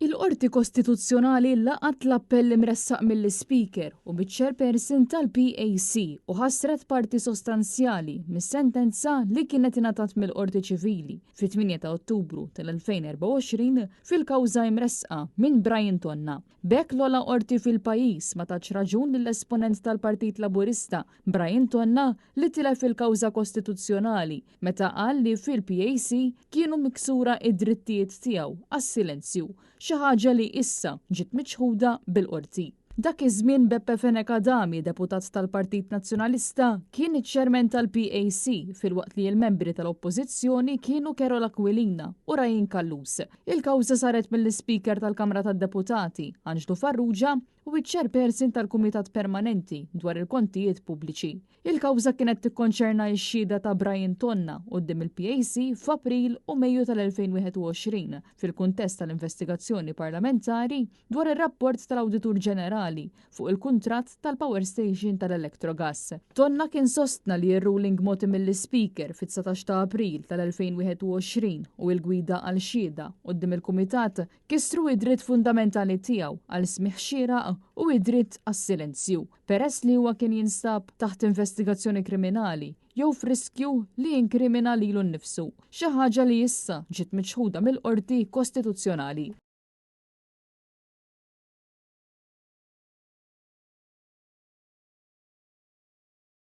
Il-Qorti Kostituzzjonali laqgħet l-appell imressaq mill-Ispeaker u miċ-Chairperson tal-PAC u ħassret parti sostanzjali mis-sentenza li kienet ingħatat mill-Qorti Ċivili fit-8 ta' Ottubru tal-2024 fil-kawża imressqa minn Brian Tonna. B'hekk l-ogħla qorti fil-pajjiż ma tatx raġun lill-esponent tal-Partit Laburista Brian Tonna li tilef il-kawża kostituzzjonali meta qal li fil-PAC kienu miksura id-drittijiet tiegħu għas-silenzju, xi ħaġa li issa ġiet miċħuda bil-qorti. Dak iż-żmien Beppe Fenech Adami, deputat tal-Partit Nazzjonalista, kien iċ-chairman tal-PAC filwaqt li l-membri tal-Oppożizzjoni kienu Karol Aquilina u Ryan Callus. Il-kawża saret mill-Ispeaker tal-Kamra tad-Deputati, Anġlu Farrugia, u iċ-Chairperson tal-Kumitat Permanenti dwar il-Kontijiet Pubbliċi. Il-kawża kienet tikkonċerna x-xhieda ta' Brian Tonna quddiem il-PAC f'April u Mejju tal-2021 fil-kuntest tal-investigazzjoni parlamentari dwar ir-rapport tal-Awditur Ġenerali fuq il-kuntratt tal-power station tal-Electrogas. Tonna kien sostna li r-ruling mogħti mill-Ispeaker fit-19 ta' April tal-2021 u l-gwida għal xhieda quddiem il-Kumitat kisru id-dritt fundamentali tiegħu għal smigħ xieraq u id-dritt għas-silenzju, peress li huwa kien jinstab taħt investigazzjoni kriminali jew f'riskju li jinkrimina lilu nnifsu, xi ħaġa li issa ġiet miċħuda mill-Qorti Kostituzzjonali.